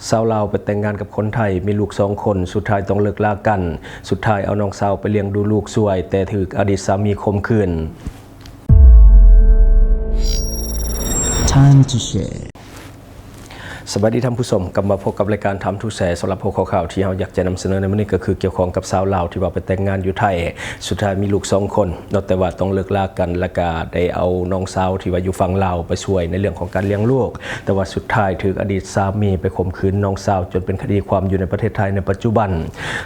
ຊາວລາວໄປແຕ່ງງານກັບຄົນໄທ, ມີລູກສອງຄົນ, ສຸດທ້າຍຕ້ອງເລີກລາກັນ. ສຸດທ້າຍເອົານ້ອງສາວໄປລ້ຽງດູລູກຊ່ວຍ, ແຕ່ຖືກອະດີດສາມີຂົ່ມຂືນ. Time to share. ສະບາຍດີທ່ານຜູ້ຊົມ, ກັບມາພົບກັບລາຍການ Time to Share. ສຳລັບຫົວຂໍ້ຂ່າວທີ່ເຮົາຢາກຈະນຳສະເໜີໃນມື້ນີ້ ກໍຄືກ່ຽວຂ້ອງກັບຊາວລາວທີ່ວ່າໄປແຕ່ງງານຢູ່ໄທ, ສຸດທ້າຍມີລູກສອງຄົນເນາະ, ແຕ່ວ່າຕ້ອງເລີກລາກັນ, ແລ້ວກະໄດ້ເອົານ້ອງສາວທີ່ວ່າຢູ່ຝັ່ງລາວໄປຊ່ວຍໃນເລື່ອງຂອງການລ້ຽງລູກ, ແຕ່ວ່າສຸດທ້າຍຖືກອະດີດສາມີໄປຂົ່ມຂືນນ້ອງສາວ ຈົນເປັນຄະດີຄວາມຢູ່ໃນປະເທດໄທໃນປັດຈຸບັນ.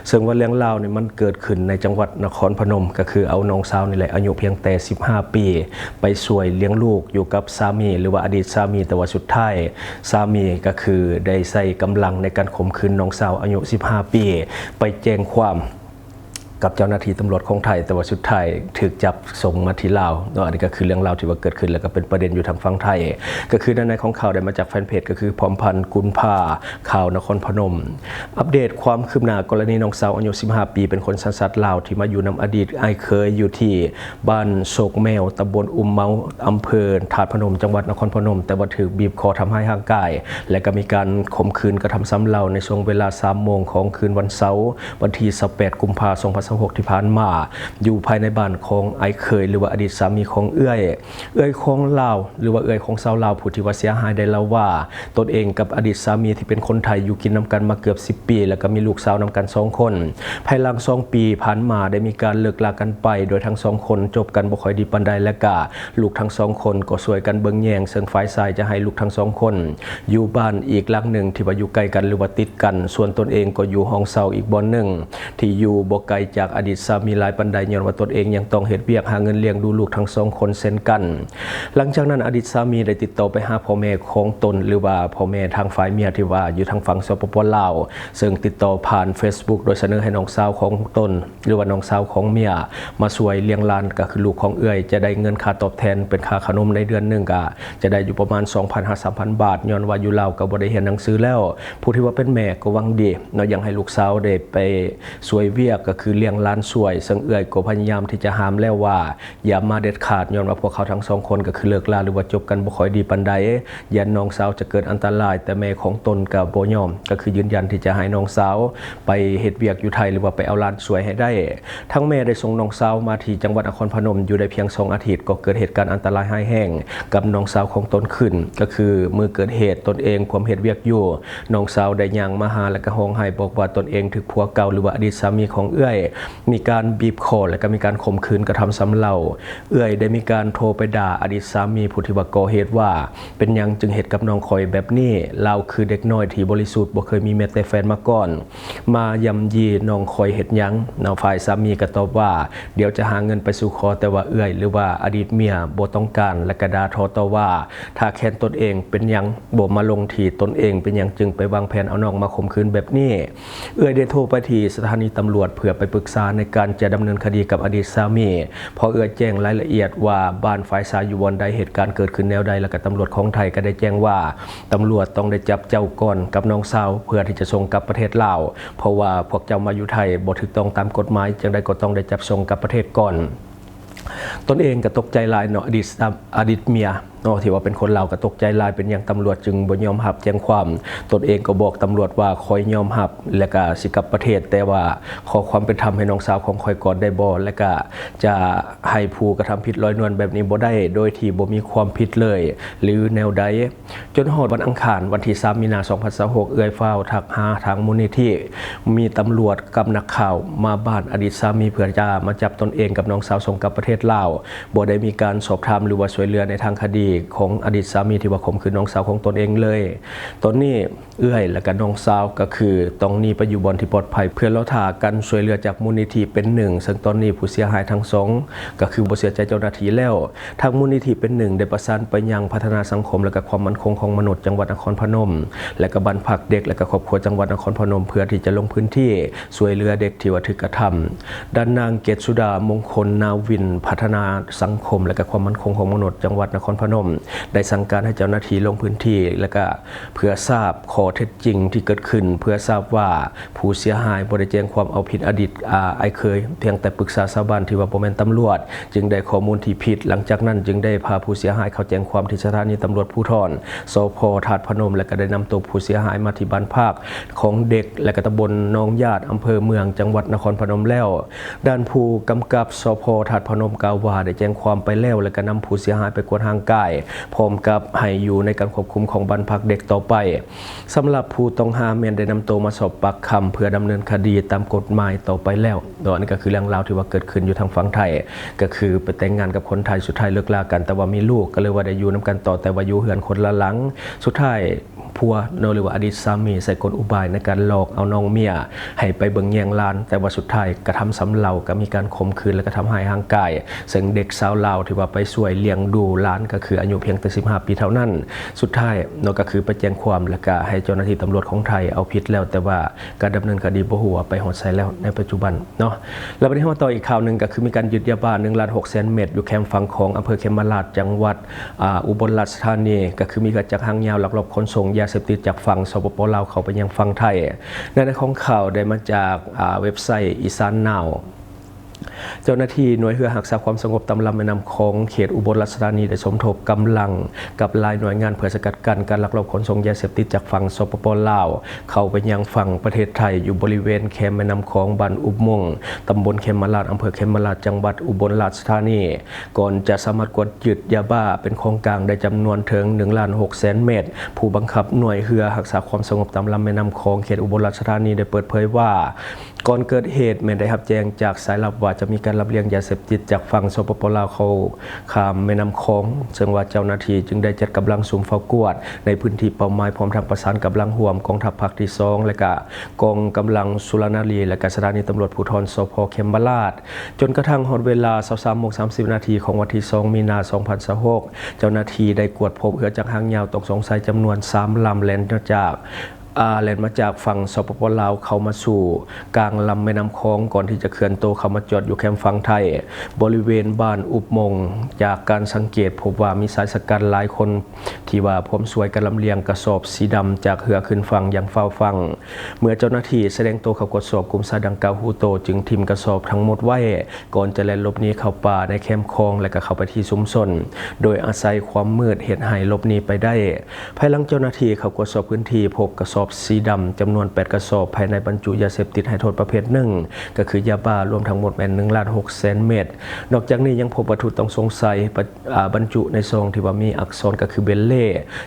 ເຊິ່ງວ່າເລື່ອງລາວນີ້ມັນເກີດຂຶ້ນໃນຈັງຫວັດນະຄອນພະນົມ, ກໍຄືເອົານ້ອງສາວນີ້ແຫຼະ ອາຍຸພຽງແຕ່ສິບຫ້າປີ ໄປຊ່ວຍລ້ຽງລູກຢູ່ກັບສາມີ ຫຼືວ່າອະດີດສາມີ, ແຕ່ວ່າສຸດທ້າຍສາມີກໍຄືໄດ້ໃຊ້ກຳລັງໃນການຂົ່ມຂືນນ້ອງສາວອາຍຸສິບຫ້າປີ ໄປແຈ້ງຄວາມກັບເຈົ້າໜ້າທີ່ຕຳຫຼວດຂອງໄທ, ແຕ່ວ່າສຸດທ້າຍຖືກຈັບສົ່ງມາທີ່ລາວເນາະ. ອັນນີ້ກໍຄືເລື່ອງລາວທີ່ວ່າເກີດຂຶ້ນ ແລ້ວກໍເປັນປະເດັນຢູ່ທາງຝັ່ງໄທ, ກໍຄືໃນໃນຂອງຂ່າວໄດ້ມາຈາກແຟນເພຈ ກໍຄື ພອມພັນ ກຸນພາ ຂ່າວນະຄອນພະນົມ. ອັບເດດຄວາມຄືບໜ້າກໍລະນີນ້ອງສາວອາຍຸສິບຫ້າປີ ເປັນຄົນສັນຊາດລາວ ທີ່ມາຢູ່ນຳອະດີດອ້າຍເຂີຍຢູ່ທີ່ບ້ານໂຊກແມວ ຕຳບົນອຸ່ມເມົາ ອຳເພີທາດພະນົມ ຈັງຫວັດນະຄອນພະນົມ, ແຕ່ວ່າຖືກບີບຄໍທຳຮ້າຍຮ່າງກາຍ ແລະ ກໍມີການຂົ່ມຂືນກະທຳຊຳເລົາໃນຊ່ວງເວລາສາມໂມງຂອງຄືນວັນເສົາ ວັນທີຊາວແປດ ກຸມພາ ສອງພັນຊາວຫົກ ທີ່ຜ່ານມາ ຢູ່ພາຍໃນບ້ານຂອງອ້າຍເຂີຍ ຫຼືວ່າອະດີດສາມີຂອງເອື້ອຍ. ເອື້ອຍຂອງລາວ ຫຼືວ່າເອື້ອຍຂອງຊາວລາວຜູ້ທີ່ວ່າເສຍຫາຍໄດ້ເລົ່າວ່າ ຕົນເອງກັບອະດີດສາມີທີ່ເປັນຄົນໄທຢູ່ກິນນຳກັນມາເກືອບສິບປີ ແລ້ວກໍມີລູກສາວນຳກັນສອງຄົນ. ພາຍຫຼັງສອງປີຜ່ານມາໄດ້ມີການເລີກລາກັນໄປ ໂດຍທັງສອງຄົນຈົບກັນບໍ່ຄ່ອຍດີປານໃດ ແລະກະລູກທັງສອງຄົນກໍຊ່ວຍກັນເບິ່ງແຍງ, ເຊິ່ງຝ່າຍຊາຍຈະໃຫ້ລູກທັງສອງຄົນຢູ່ບ້ານອີກຫຼັງໜຶ່ງທີ່ວ່າຢູ່ໃກ້ກັນ ຫຼືວ່າຕິດກັນ, ສ່ວນຕົນເອງກໍຢູ່ຫ້ອງເຊົ່າອີກບ່ອນໜຶ່ງ ທີ່ຢູ່ບໍ່ໄກຈາກອະດີດສາມີຫຼາຍປານໃດ, ຍ້ອນວ່າຕົນເອງຍັງຕ້ອງເຮັດວຽກຫາເງິນລ້ຽງດູລູກທັງສອງຄົນເຊັ່ນກັນ. ຫຼັງຈາກນັ້ນ ອະດີດສາມີໄດ້ຕິດຕໍ່ໄປຫາພໍ່ແມ່ຂອງຕົນ ຫຼືວ່າພໍ່ແມ່ທາງຝ່າຍເມຍທີ່ວ່າຢູ່ທາງຝັ່ງ ສປປ ລາວ, ເຊິ່ງຕິດຕໍ່ຜ່ານເຟສບຸກ ໂດຍສະເໜີໃຫ້ນ້ອງສາວຂອງຕົນ ຫຼືວ່ານ້ອງສາວຂອງເມຍມາຊ່ວຍລ້ຽງຫຼານ, ກໍຄືລູກຂອງເອື້ອຍ ຈະໄດ້ເງິນຄ່າຕອບແທນເປັນຄ່າຂະໜົມໃນເດືອນໜຶ່ງ ກໍຈະໄດ້ຢູ່ປະມານສອງພັນຫາສາມພັນບາດ, ຍ້ອນວ່າຢູ່ລາວກໍບໍ່ໄດ້ຮຽນໜັງສືແລ້ວ. ຜູ້ທີ່ວ່າເປັນແມ່ກໍຫວັງດີເນາະ, ຢາກໃຫ້ລູກສາວໄດ້ໄປ ຊ່ວຍວຽກກໍຄືລ້ຽງຫຼານຊ່ວຍ, ເຊິ່ງເອື້ອຍກໍພະຍາຍາມທີ່ຈະຫ້າມແລ້ວວ່າຢ່າມາເດັດຂາດ, ຍ້ອນວ່າພວກເຂົາທັງສອງຄົນກໍຄືເລີກລາ ຫຼືວ່າຈົບກັນບໍ່ຄ່ອຍດີປານໃດ, ຢ້ານນ້ອງສາວຈະເກີດອັນຕະລາຍ, ແຕ່ແມ່ຂອງຕົນກໍບໍ່ຍອມ, ກໍຄືຢືນຢັນທີ່ຈະໃຫ້ນ້ອງສາວໄປເຮັດວຽກຢູ່ໄທ ຫຼືວ່າໄປເອົາຫຼານຊ່ວຍໃຫ້ໄດ້. ທາງແມ່ໄດ້ສົ່ງນ້ອງສາວມາທີ່ຈັງຫວັດນະຄອນພະນົມ ຢູ່ໄດ້ພຽງສອງອາທິດ ກໍເກີດເຫດການອັນຕະລາຍຮ້າຍແຮງກັບນ້ອງສາວຂອງຕົນຂຶ້ນ, ກໍຄືມື້ເກີດເຫດຕົນເອງກຳລັງເຮັດວຽກຢູ່, ນ້ອງສາວໄດ້ຍ່າງມາຫາ ແລະກະຮ້ອງໄຫ້ບອກວ່າຕົນເອງຖືກຜົວເກົ່າ ຫຼືວ່າອະດີດສາມີຂອງເອື້ອຍ ມີການບີບຄໍ ແລະກະມີການຂົ່ມຂືນກະທຳຊຳເລົາ. ເອື້ອຍໄດ້ມີການໂທໄປດ່າອະດີດສາມີຜູ້ທີ່ວ່າກໍ່ເຫດວ່າ ເປັນຫຍັງຈຶ່ງເຮັດກັບນ້ອງຂ້ອຍແບບນີ້? ລາວຄືເດັກນ້ອຍທີ່ບໍລິສຸດ ບໍ່ເຄີຍມີແມ້ແຕ່ແຟນມາກ່ອນ, ມາຢ້ຳຢີນ້ອງຂ້ອຍເຮັດຫຍັງ? ເນາະ, ຝ່າຍສາມີກໍຕອບວ່າ ດຽວຈະຫາເງິນໄປສູ່ຂໍ, ແຕ່ວ່າເອື້ອຍ ຫຼືວ່າອະດີດເມຍບໍ່ຕ້ອງການ ແລະກະດ່າທໍຕໍ່ວ່າ ຖ້າແຄ້ນຕົນເອງເປັນຫຍັງບໍ່ມາລົງທີ່ຕົນເອງ, ເປັນຫຍັງຈຶ່ງໄປວາງແຜນເອົານ້ອງມາຂົ່ມຂືນແບບນີ້? ເອື້ອຍໄດ້ໂທໄປທີ່ສະຖານີຕຳຫຼວດເພື່ອໄປປຶກສາໃນການຈະດຳເນີນຄະດີກັບອະດີດສາມີ, ເພາະເອື້ອຍແຈ້ງລາຍລະອຽດວ່າບ້ານຝ່າຍຊາຍຢູ່ບ່ອນໃດ, ເຫດການເກີດຂຶ້ນແນວໃດ, ແລ້ວກໍຕຳຫຼວດຂອງໄທກໍໄດ້ແຈ້ງວ່າ ຕຳຫຼວດຕ້ອງໄດ້ຈັບເຈົ້າກ່ອນກັບນ້ອງສາວ ເພື່ອທີ່ຈະສົ່ງກັບປະເທດລາວ, ເພາະວ່າພວກເຈົ້າມາຢູ່ໄທບໍ່ຖືກຕ້ອງຕາມກົດໝາຍ, ຈັ່ງໃດກໍຕ້ອງໄດ້ຈັບສົ່ງກັບປະເທດກ່ອນ. ຕົນເອງກໍຕົກໃຈຫຼາຍເນາະ, ອະດີດສາ ອະດີດເມຍເນາະ ທີ່ວ່າເປັນຄົນລາວກໍຕົກໃຈຫຼາຍ, ເປັນຫຍັງຕຳຫຼວດຈຶ່ງບໍ່ຍອມຮັບແຈ້ງຄວາມ? ຕົນເອງກໍບອກຕຳຫຼວດວ່າ ຂ້ອຍຍອມຮັບ ແລະກະຊິກັບປະເທດ, ແຕ່ວ່າຂໍຄວາມເປັນທຳໃຫ້ນ້ອງສາວຂອງຂ້ອຍກ່ອນໄດ້ບໍ່? ແລະກະຈະໃຫ້ຜູ້ກະທຳຜິດລອຍນວນແບບນີ້ບໍ່ໄດ້ ໂດຍທີ່ບໍ່ມີຄວາມຜິດເລີຍ ຫຼືແນວໃດ? ຈົນຮອດວັນອັງຄານ ວັນທີສາມ ມີນາ ສອງພັນຊາວຫົກ ເອື້ອຍຟ້າວທັກຫາທາງມູນນິທິ, ມີຕຳຫຼວດກັບນັກຂ່າວມາບ້ານອະດີດສາມີ ເພື່ອຈະມາຈັບຕົນເອງກັບນ້ອງສາວສົ່ງກັບປະເທດລາວ, ບໍ່ໄດ້ມີການສອບຖາມ ຫຼືວ່າຊ່ວຍເຫຼືອໃນທາງຄະດີຂອງອະດີດສາມີທີ່ວ່າຂົ່ມຂືນນ້ອງສາວຂອງຕົນເອງເລີຍ. ຕອນນີ້ເອື້ອຍ ແລະກະນ້ອງສາວ ກໍຄືຕ້ອງໜີໄປຢູ່ບ່ອນທີ່ປອດໄພ ເພື່ອລໍຖ້າການຊ່ວຍເຫຼືອຈາກມູນນິທິເປັນໜຶ່ງ, ເຊິ່ງຕອນນີ້ຜູ້ເສຍຫາຍທັງສອງ ກໍຄືບໍ່ເຊື່ອໃຈເຈົ້າໜ້າທີ່ແລ້ວ. ທາງມູນນິທິເປັນໜຶ່ງໄດ້ປະສານໄປຍັງພັດທະນາສັງຄົມ ແລະກະຄວາມໝັ້ນຄົງຂອງມະນຸດ ຈັງຫວັດນະຄອນພະນົມ ແລະກະບ້ານພັກເດັກ ແລະກະຄອບຄົວ ຈັງຫວັດນະຄອນພະນົມ ເພື່ອທີ່ຈະລົງພື້ນທີ່ຊ່ວຍເຫຼືອເດັກທີ່ວ່າຖືກກະທຳ. ດ້ານນາງ ເກດສຸດາ ມົງຄົນນາວິນ ພັດທະນາສັງຄົມ ແລະກະຄວາມໝັ້ນຄົງຂອງມະນຸດ ຈັງຫວັດນະຄອນພະນົມ ໄດ້ສັ່ງການໃຫ້ເຈົ້າໜ້າທີ່ລົງພື້ນທີ່ ແລະກະເພື່ອຊາບຂໍ້ເທັດຈິງທີ່ເກີດຂຶ້ນ ເພື່ອຊາບວ່າຜູ້ເສຍຫາຍບໍ່ໄດ້ແຈ້ງຄວາມເອົາຜິດອະດີດ ອາ ອ້າຍເຂີຍ ພຽງແຕ່ປຶກສາຊາວບ້ານທີ່ວ່າບໍ່ແມ່ນຕຳຫຼວດ ຈຶ່ງໄດ້ຂໍ້ມູນທີ່ຜິດ. ຫຼັງຈາກນັ້ນຈຶ່ງໄດ້ພາຜູ້ເສຍຫາຍເຂົ້າແຈ້ງຄວາມທີ່ສະຖານີຕຳຫຼວດພູທອນ ສພ ທາດພະນົມ ແລະກະໄດ້ນຳໂຕຜູ້ເສຍຫາຍມາທີ່ບ້ານພັກຂອງເດັກ ແລະກະຕຳບົນໜອງຢາດ ອຳເພີເມືອງ ຈັງຫວັດນະຄອນພະນົມແລ້ວ. ດ້ານຜູ້ກຳກັບ ສພ ທາດພະນົມ ກ່າວວ່າໄດ້ແຈ້ງຄວາມໄປແລ້ວ ແລະກະນຳຜູ້ເສຍຫາຍໄປກວດຮ່າງກາຍ ພ້ອມກັບໃຫ້ຢູ່ໃນການຄວບຄຸມຂອງບ້ານພັກເດັກຕໍ່ໄປ. ສຳລັບຜູ້ຕ້ອງຫາແມ່ນໄດ້ນຳໂຕມາສອບປາກຄຳເພື່ອດຳເນີນຄະດີຕາມກົດໝາຍຕໍ່ໄປແລ້ວເນາະ. ອັນນີ້ກໍຄືເລື່ອງລາວທີ່ວ່າເກີດຂຶ້ນຢູ່ທາງຝັ່ງໄທ ກໍຄືໄປແຕ່ງງານກັບຄົນໄທ ສຸດທ້າຍເລີກລາກັນ ແຕ່ວ່າມີລູກ ກໍເລີຍວ່າໄດ້ຢູ່ນຳກັນຕໍ່ ແຕ່ວ່າຢູ່ເຮືອນຄົນລະຫຼັງ. ສຸດທ້າຍຜົວເນາະ ຫຼືວ່າອະດີດສາມີໃຊ້ກົນອຸບາຍໃນການຫຼອກເອົານ້ອງເມຍໃຫ້ໄປເບິ່ງແຍງຫຼານ ແຕ່ວ່າສຸດທ້າຍກະທຳຊຳເລົາ ກໍມີການຂົ່ມຂືນ ແລະກະທຳຮ້າຍຮ່າງກາຍ ເຊິ່ງເດັກຊາວລາວທີ່ວ່າໄປຊ່ວຍລ້ຽງດູຫຼານ ກໍຄືອາຍຸພຽງແຕ່ສິບຫ້າປີເທົ່ານັ້ນ. ສຸດທ້າຍເນາະ ກໍຄືໄປແຈ້ງຄວາມ ແລະກະໃຫ້ເຈົ້າໜ້າທີ່ຕຳຫຼວດຂອງໄທເອົາຜິດແລ້ວ ແຕ່ວ່າການດຳເນີນຄະດີບໍ່ຮູ້ວ່າໄປຮອດໃສແລ້ວໃນປັດຈຸບັນເນາະ. ແລ້ວບັດນີ້ເຮົາມາຕໍ່ອີກຂ່າວໜຶ່ງ ກໍຄືມີການຍຶດຢາບ້າໜຶ່ງລ້ານຫົກແສນເມັດ ຢູ່ແຄມຝັ່ງຂອງອຳເພີແຄມມະລາດ ຈັງຫວັດ ອາ ອຸບົນລາດຊະທານີ ກໍຄືມີເຮືອຈັກຫາງຍາວລັກລອບຂົນສົ່ງຢາເສບຕິດຈາກຝັ່ງ ສປປ ລາວ ເຂົ້າໄປຍັງຝັ່ງໄທ. ເນື້ອໃນຂອງຂ່າວໄດ້ມາຈາກ ອາ ເວັບໄຊ ອີສານນາວ. ເຈົ້າໜ້າທີ່ໜ່ວຍເຮືອຮັກສາຄວາມສະຫງົບຕາມລຳແມ່ນ້ຳຂອງເຂດອຸບົນລາດຊະທານີ ໄດ້ສົມທົບກຳລັງກັບຫຼາຍໜ່ວຍງານ ເພື່ອສະກັດກັ້ນການລັກລອບຂົນສົ່ງຢາເສບຕິດຈາກຝັ່ງ ສປປ ລາວ ເຂົ້າໄປຍັງຝັ່ງປະເທດໄທ ຢູ່ບໍລິເວນແຄມແມ່ນ້ຳຂອງ ບ້ານອຸບມົງ ຕຳບົນແຄມມະລາດ ອຳເພີແຄມມະລາດ ຈັງຫວັດອຸບົນລາດຊະທານີ ກ່ອນຈະສາມາດກວດຍຶດຢາບ້າເປັນຂອງກາງໄດ້ຈຳນວນເຖິງໜຶ່ງລ້ານຫົກແສນເມັດ. ຜູ້ບັງຄັບໜ່ວຍເຮືອຮັກສາຄວາມສະຫງົບຕາມລຳແມ່ນ້ຳຂອງເຂດອຸບົນລາດຊະທານີ ໄດ້ເປີດເຜີຍວ່າ ກ່ອນເກີດເຫດແມ່ນໄດ້ຮັບແຈ້ງຈາກສາຍລັບວ່າຈະມີການລຳລຽງຢາເສບຕິດຈາກຝັ່ງ ສປປ ລາວ ເຂົ້າຂ້າມແມ່ນ້ຳຂອງ ເຊິ່ງວ່າເຈົ້າໜ້າທີ່ຈຶ່ງໄດ້ຈັດກຳລັງຊຸມເຝົ້າກວດໃນພື້ນທີ່ເປົ້າໝາຍ ພ້ອມທັງປະສານກຳລັງຮ່ວມກອງທັບພາກທີສອງ ແລະກະກອງກຳລັງສຸລະນາລີ ແລະກະສະຖານີຕຳຫຼວດພູທອນ ສພ ເຂມມະລາດ. ຈົນກະທັ່ງຮອດເວລາຊາວສາມໂມງສາມສິບນາທີຂອງວັນທີສອງມີນາ ສອງພັນຊາວຫົກ ເຈົ້າໜ້າທີ່ໄດ້ກວດພົບເຮືອຈັກຫາງຍາວຕ້ອງສົງໄສຈຳນວນສາມລຳ ແລ່ນມາຈາກ ອາ ແລ່ນມາຈາກຝັ່ງ ສປປ ລາວ ເຂົ້າມາສູ່ກາງລຳແມ່ນ້ຳຂອງ ກ່ອນທີ່ຈະເຄື່ອນໂຕເຂົ້າມາຈອດຢູ່ແຄມຝັ່ງໄທ ບໍລິເວນບ້ານອຸບມົງ. ຈາກການສັງເກດພົບວ່າມີຊາຍຊະກັນຫຼາຍຄົນ ທີ່ວ່າພວມຊ່ວຍກັນລຳລຽງກະສອບສີດຳຈາກເຮືອຂຶ້ນຝັ່ງຢ່າງຟ້າວຟັ່ງ. ເມື່ອເຈົ້າໜ້າທີ່ສະແດງໂຕເຂົ້າກວດສອບ, ກຸ່ມຊາຍດັ່ງກ່າວຮູ້ໂຕຈຶ່ງຖິ້ມກະສອບທັງໝົດໄວ້ ກ່ອນຈະແລ່ນຫຼົບໜີເຂົ້າປ່າໃນແຄມຂອງ ແລະ ກໍເຂົ້າໄປທີ່ຊຸມຊົນ ໂດຍອາໄສຄວາມມືດເຮັດໃຫ້ຫຼົບໜີໄປໄດ້. ພາຍຫຼັງເຈົ້າໜ້າທີ່ເຂົ້າກວດສອບພື້ນທີ່, ພົບກະສອບສີດຳຈຳນວນແປດກະສອບ ພາຍໃນບັນຈຸຢາເສບຕິດໃຫ້ໂທດປະເພດໜຶ່ງ ກໍຄືຢາບ້າ, ລວມທັງໝົດແມ່ນໜຶ່ງລ້ານຫົກແສນເມັດ. ນອກຈາກນີ້ຍັງພົບວັດຖຸຕ້ອງສົງໄສ ອາ ບັນຈຸໃນຊອງທີ່ວ່າມີອັກສອນກໍຄືເບນເລ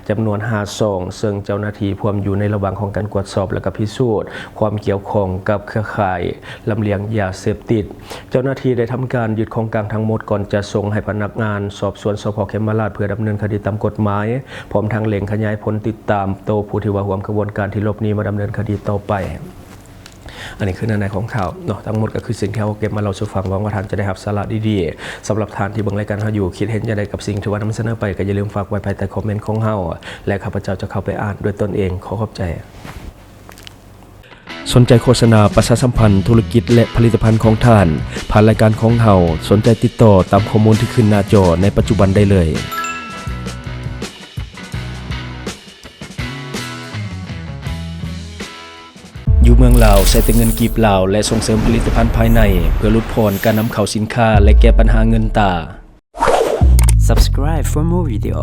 ຈຳນວນຫ້າຊອງ, ເຊິ່ງເຈົ້າໜ້າທີ່ພວມຢູ່ໃນລະຫວ່າງຂອງການກວດສອບ ແລະ ກໍພິສູດຄວາມກ່ຽວຂ້ອງກັບເຄືອຂ່າຍລຳລຽງຢາເສບຕິດ. ເຈົ້າໜ້າທີ່ໄດ້ທຳການຍຶດຂອງກາງທັງໝົດ ກ່ອນຈະສົ່ງໃຫ້ພະນັກງານສອບສວນ ສພ ເຂມມະລາດ ເພື່ອດຳເນີນຄະດີຕາມກົດໝາຍ, ພ້ອມທັງເລັ່ງຂະຫຍາຍຜົນຕິດຕາມໂຕຜູ້ທີ່ວ່າຮ່ວມຂະບວນການທີ່ຫຼົບໜີມາດຳເນີນຄະດີຕໍ່ໄປ. ອັນນີ້ຄືເນື້ອໃນຂອງຂ່າວເນາະ, ທັງໝົດກໍຄືສິ່ງທີ່ເຮົາເກັບມາເລົ່າສູ່ຟັງ. ຫວັງວ່າທ່ານຈະໄດ້ຮັບສາລະດີໆ. ສຳລັບທ່ານທີ່ເບິ່ງລາຍການເຮົາຢູ່, ຄິດເຫັນຈັ່ງໃດກັບສິ່ງທີ່ວ່ານຳສະເໜີໄປ, ກໍຢ່າລືມຝາກໄວ້ພາຍໃຕ້ຄອມເມັນຂອງເຮົາ ແລະ ຂ້າພະເຈົ້າຈະເຂົ້າໄປອ່ານດ້ວຍຕົນເອງ. ຂໍຂອບໃຈ. ສົນໃຈໂຄສະນາປະຊາສຳພັນທຸລະກິດ ແລະ ຜະລິດຕະພັນຂອງທ່ານ ຜ່ານລາຍການຂອງເຮົາ, ສົນໃຈຕິດຕໍ່ຕາມຂໍ້ມູນທີ່ຂຶ້ນໜ້າຈໍໃນປັດຈຸບັນໄດ້ເລີຍ. ຢູ່ເມືອງລາວໃຊ້ແຕ່ເງິນກີບລາວ ແລະ ສົ່ງເສີມຜະລິດຕະພັນພາຍໃນ ເພື່ອຫຼຸດຜ່ອນການນຳເຂົ້າສິນຄ້າ ແລະ ແກ້ບັນຫາເງິນຕາ. Subscribe for more video.